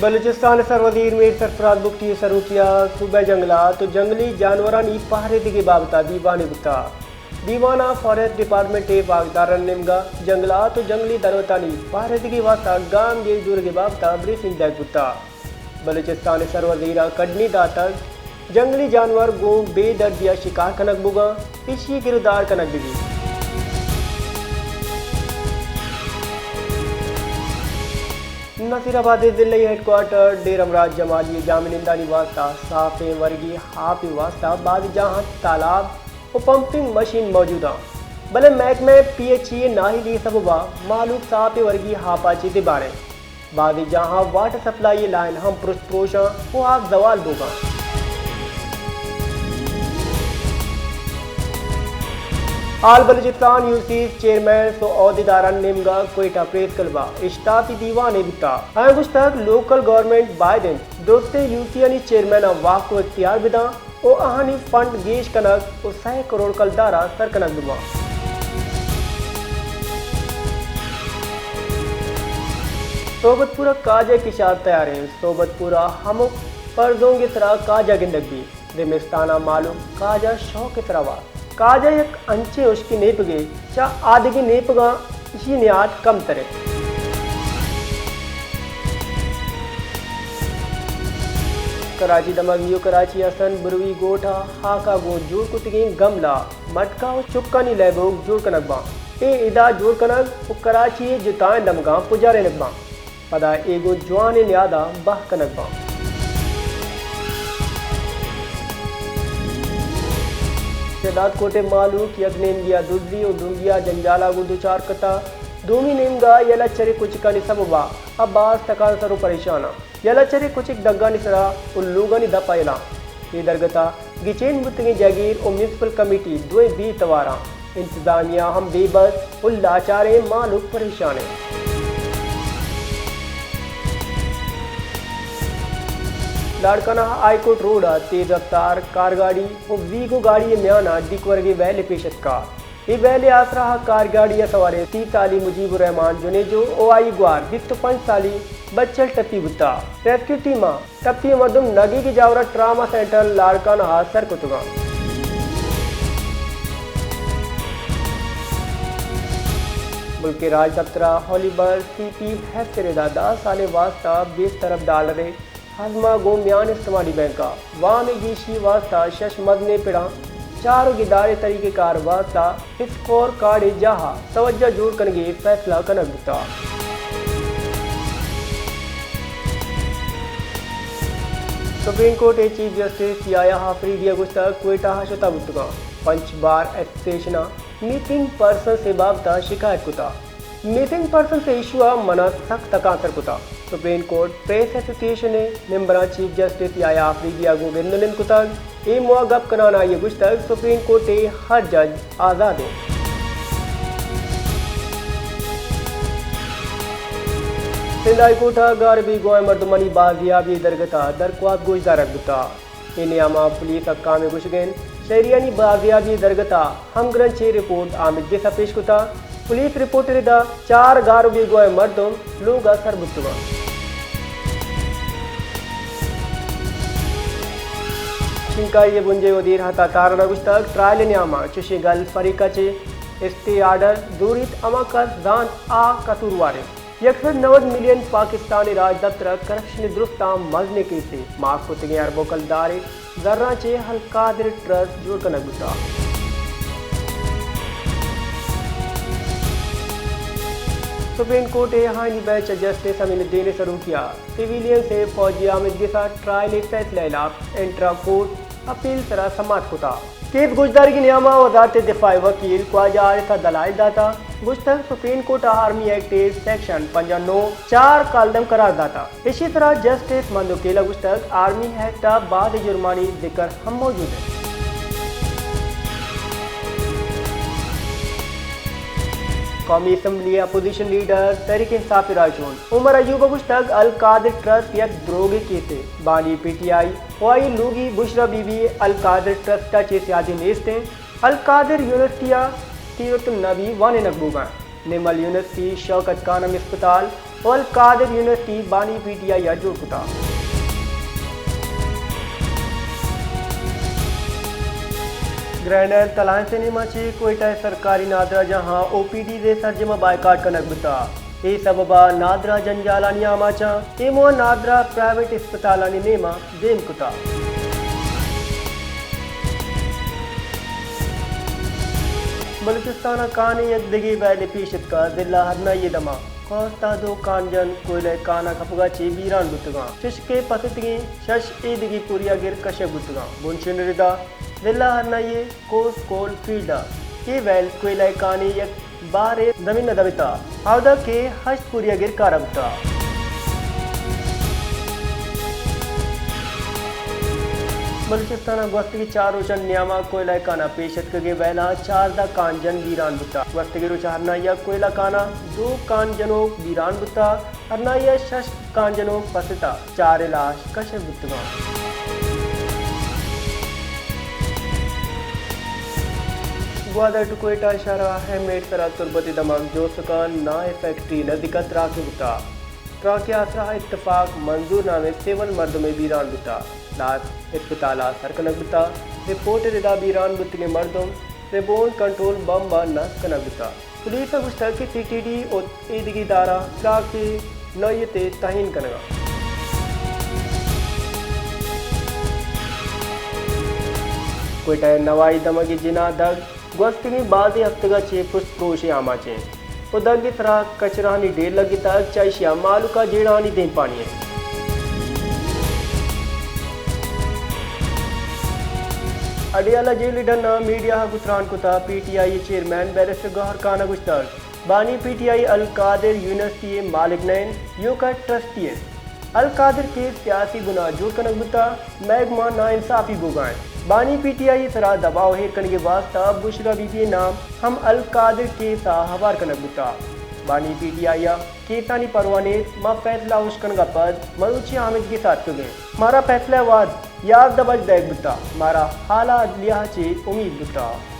بلوچستان ءِ سروزیر میر سرفراز بگٹی ءِ سروکی ءَ صوبہ ءِ جنگلات ءُ جنگلی جانورانی پہریزگی ءِ بابت ءَ دیوانے بوتگ۔ دیوان ءَ فاریسٹ ڈیپارٹمنٹ ءِ واکدارانی نیمگ ءَ جنگلات ءُ جنگلی دروتانی پہریزگی ءِ واستہ گامگیج زورگ ءِ بابت ءَ بریفنگ دئیگ بوتگ۔ بلوچستان ءِ سروزیر ءَ کڈنی داتگ، جنگلی جانور گوں بے دردی ءَ شکار کنگ بوگ ءَ انت، ایشی ءِ گرودار کنگ بہ بیت۔ نصیر آباد ءِ ضلعی ہیڈ کوارٹر ڈیرہ مراد جمالی ءِ جاہ منندانی واستہ صافیں ورگی آپ ءِ واستہ بعض جاہاں تالاب ءُ پمپنگ مشین موجود انت، بلے محکمہ پی ایچ ای ءِ نااہلی ءِ سبب ءَ مہلوک صافیں ورگی آپ ءَ چہ دیبار انت۔ بعضی جاہاں واٹر سپلائی ءِ لائن ہم پرشت پروش انت ءُ آپ زوال بوگ ءَ انت۔ آل بلوچستان یو سی چیئرمین ءُ عہدیدارانی نیمگ ءَ کوئٹہ پریس کلب ءَ اشتاپی دیوانے بوتگ۔ آیاں گوشتگ، لوکل گورنمنٹ باید انت درستیں یو سی آنی چیئرمیناں واک ءُ اختیار بداں ءُ آہانی فنڈ گیش کنگ ءُ سئے کروڑ کلدار ءَ سر کنگ بہ باں۔ صحبت پور ءَ کاجہ ءِ کشار تیار انت۔ صحبت پور ءَ ہمک پرزونگ ءِ سرا کاجہ گندگ بیت۔ زمستان ءَ مہلوک کاجہ ءِ شوق ءِ سرا وارت۔ کاجہ یک انچیں ہشکیں نیپگے، چہ آدگہ نیپگاں ایشی ءِ نیاد کمتر انت۔ کراچی دمگ نیو کراچی ءِ حسن بروی گوٹھ ءَ ہاک ءَ گوں جوڑ کتگیں گملہ، مٹکہ ءُ چکانی لیبوک جوڑ کنگ باں۔ اے ادا جوڑ کنگ ءُ کراچی ءِ جتائیں دمگاں پجارینگ باں۔ پدا اے گوں جوانیں نیاد ءَ بہا کنگ باں۔ شہداد کوٹ ءِ مہلوک یک نیمگے ءَ دزی ءُ ڈنگی ءِ جنجال ءَ گوں دچار کتگ۔ دومی نیمگ ءَ یلہ چرے کچکانی سبب ءَ عباس تکانسر ءُ پریشان انت۔ یلہ چرے کچک دگانی سرا ءُ لوگانی دپ ءَ یلہ انت۔ اے درگت ءَ گچین بوتگیں جاگیر ءُ میونسپل کمیٹی دوئیں بے توار انت۔ انتظامیہ ہم بے بس ءُ لاچاریں، مہلوک پریشان انت۔ لاڑکانہ ہائی کورٹ روڈ ءَ تیز رفتار کارگاڑی ءُ ویگو گاڑی ءِ میان ءَ ڈیک ورگی ویلے پیش اتکگ۔ اے ویل ءِ آسرا کارگاڑی ءَ سواریں سی سالی مجیب الرحمان جنیجو ءُ آئی گوار بیست ءُ پنچ سالی بچل ٹپی بوتگ۔ ریسکیو ٹیم ءَ ٹپی ءِ مردم نگیگی جاور ءَ ٹراما سینٹر لاڑکانہ ءَ سر کتگ انت۔ ملک ءِ راجدپتر ءَ ہولی برڈ سی پی ایف ءِ ردا دہ سال ءِ واستہ بیست ارب ڈالر ءِ ہزم ءَ گوں میان استعمالی بینک ءَ وام ءِ گیشی ءِ واستہ شش مزنیں پڑاں چاروکی دار ءِ طریقہ کار ءِ واستہ اسکور کارڈ ءِ جاہ ءَ توجہ جوڑ کنگ ءِ فیصلہ کنگ بوتگ۔ سپریم کورٹ ءِ چیف جسٹس یحییٰ آفریدی ءَ گوشتگ، کوئٹہ ءَ شتہ بوتگاں پنچ بار ایسوسی ایشن ءَ مسنگ پرسنز ءِ بابت ءَ شکایت کتگ۔ مسنگ پرسنز ءِ ایشو ءَ من ءَ سک تکانسر کتگ۔ سپریم کورٹ پریس ایسوسی ایشن ءِ ممبراں چیف جسٹس یحییٰ آفریدی ءَ گوں گند ءُ نند کتگ۔ اے موہ ءَ گپ کنان ءَ آئی ءَ گوشتگ، سپریم کورٹ ءِ ہر جج آزاد انت۔ سندھ ہائی کورٹ ءَ گار بیگواہیں مردمانی بازیابی ءِ درگت ءَ درخواست گوشدارگ بوتگ۔ اے نیام ءَ پولیس ءِ حکام ءِ گوشگ انت، شہریانی بازیابی ءِ درگت ءَ ہمگرنچیں رپورٹ آمدگس ءَ پیش کتگ۔ پولیس رپورٹ ءِ ردا چار گار ءُ بیگواہیں مردم لوگ ءَ سر بوتگ انت۔ شنگکاری ءِ بنجاہی وزیر عطا تارڑ ءَ گوشتگ، ٹرائل ءِ نیام ءَ چشیں گل فریق ءَ چہ اسٹے آرڈر زوریت، ہما کس زانت آ قصوروار انت۔ یک سد نود ملین پاکستان ءِ راجدپتر ءَ کرپشن ءِ درستاں مزنیں کیسے، ماک کتگیں اربوں کلدارے زراں چہ القادر ٹرسٹ جوڑ کنگ بوتگ۔ سپریم کورٹ ءِ آئینی بینچ ءَ جسٹس امین الدین ءِ سروکی ءَ سویلینز ءِ فوجی آمدگس ءَ ٹرائل ءِ فیصلہ ءِ ہلاپ انٹرا کورٹ اپیل سرا سماعت کتگ۔ کیس گوشدارگی نیام ءَ وزارت دفاع ءِ وکیل خواجہ حارث ءَ دلائل داتگ، گوشتگ، سپریم کورٹ ءَ آرمی ایکٹ ءِ سیکشن پنجاہ نو چار کالعدم قرار داتگ۔ ایشی سرا جسٹس مند وکیل ءَ گوشتگ، آرمی ایکٹ ءَ بعد جرمانی ذکر ہم موجود انت۔ قومی اسمبلی ءِ اپوزیشن لیڈر تحریک انصاف ءِ راہشون عمر ایوب ءَ گوشتگ، القادر ٹرسٹ یک دروگیں کیسے، بانی پی ٹی آئی ءُ آئی ءِ لوگی بشرا بی بی القادر ٹرسٹ ءَ چہ سیادی نیست انت۔ القادر یونیورسٹی ءَ سیرت النبی وانینگ بوگ ءَ انت۔ نمل یونیورسٹی، شوکت خانم اسپتال و القادر یونیورسٹی بانی پی ٹی آئی ءَ جوڑ کتا۔ گرینڈ الیئنس ءِ نیما چہ کوئٹہ ءِ سرکاری نادراہجاہاں او پی ڈیز ءِ سرجم ءَ بائیکاٹ کنگ بوتا۔ اے سبب ءَ نادراہ جنجالانی آماچاں اے موہ نادراہ پرائیویٹ اسپتالانی نیما دیم کتا۔ بلوچستان ءَ کانیں یک دگہ ویلے پیش اتکا۔ ضلع ہرنائی ءِ دمگ کوست ءَ دو کانجن کوئلہ ءِ کان ءَ کپگ ءَ چہ بیران بوتگاں۔ چشکہ پستگیں شش ایدگہ پوریاگر کشگ بوتگاں۔ بنشین ردا ضلع ہرنائی ءِ کوست کول فیلڈ ءَ اے ویل کوئلہ ءِ کانیں یک بارے زمین ءَ دبتا، اودا کہ ہشت پوریاگر کارا بوتا۔ بلوچستان ءَ گوستگیں چار روچانی نیاما کوئلہ ءِ کانا پیش اتکگیں ویلاں چاردہ کانجن بیران بوتا۔ گوستگیں روچ ہرنائی ءَ کوئلہ کانا دو کانجنوک بیران بوتا، ہرنائی ءَ شش کانجنوک پستا۔ چار ءِ لاش کشگ بوتگاں۔ گوادر ٹو کوئٹہ شہر ءِ اہم میڑ سرا تربت ءِ دمگ جوسکان ناں ءِ فیکٹری نزیک ءَ تراکے بوتا۔ تراک ءِ آسرا اتفاق منظور نامیں سول مردمے بیران بوتا۔ لاش اسپتال ءَ سر کنگ بوتا۔ رپورٹ ءِ ردا بیران بوتگیں مردم ریموٹ کنٹرول بمب ءَ نصب کنگ بوتا۔ پولیس ءَ گوشتگ کہ سی ٹی ڈی ءُ ایدگہ ادارہ تراک ءِ نوعیت ءِ تعین کنگ ءَ۔ کوئٹہ ءِ نوائی دمگ ءِ جناح دگ گوستگیں بازیں ہفتگاں چہ پشت پروش ءِ آماچ انت ءُ دگ ءِ سرا کچرانی ڈھیر لگتگ، چہ ایشی ءَ مہلوک ءَ جیڑہانی دیمپانی انت۔ اڈیالہ جیل ءِ ڈن ءَ میڈیا ءَ گوں تران کتگ۔ پی ٹی آئی ءِ چیئرمین بیرسٹر گوہر خان ءَ گوشتگ، بانی پی ٹی آئی القادر یونیورسٹی ءِ مالک نہ انت، ایوک ءَ ٹرسٹی انت۔ القادر کیس سیاسی بناہ جوڑ کنگ بوتگ، مئے گما ناانصافی بوگ ءَ انت۔ بانی پی ٹی آئی ءِ سرا دباؤ ایر کنگ ءِ واستہ بشرا بی بی ءِ نام ہم القادر کیس ءَ ہوار کنگ بوتگ۔ بانی پی ٹی آئی ءَ کیسانی پرواہ نیست، ما فیصلہ اشکنگ ءَ پد مروچی آمدگس ءَ اتکگ ایں۔ مارا فیصلہ ءِ وھد یازدہ بج دئیگ بوتگ۔ مارا ہال ءَ عدلیہ ءَ چہ امیت بوتگ۔